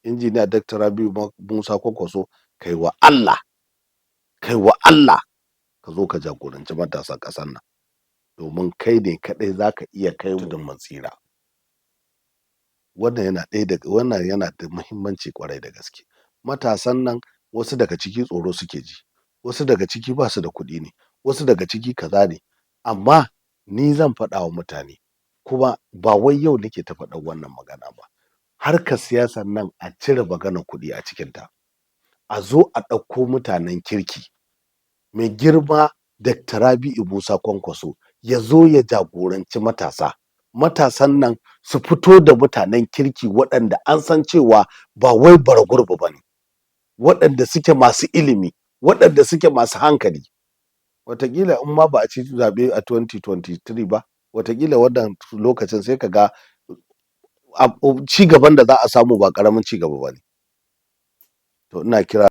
Injiniya Dr. Rabiu Musa Kwankwaso, kai wa Allah, kai wa Allah, ka zo ka jagoranci matasan ƙasar nan, domin kai ne kaɗai za ka iya kai tudun mun tsira. Wannan yana ɗaya daga wannan, yana da muhimmanci kwarai da gaske. Matasan nan, wasu daga ciki tsoro suke ji, wasu daga ciki ba su da kuɗi ne, wasu daga ciki kaza ne. Amma ni zan faɗa wa mutane, kuma ba wai yau nake ta faɗan wannan magana ba, harkar siyasar nan a cire maganar kuɗi a cikinta, a zo a ɗauko mutanen kirki. Mai girma Dr. Rabi'u Musa Kwankwaso ya zo ya jagoranci matasa, matasan nan su fito da mutanen kirki waɗanda an san cewa ba wai bara gurbi ba ne, waɗanda suke masu ilimi, waɗanda suke masu hankali. Wataƙila in ma ba a ci zaɓe a 2023 ba, wataƙila wannan lokacin sai ka ga ci gaban da za a samu ba ƙaramin ci gaba ba ne. To ina kira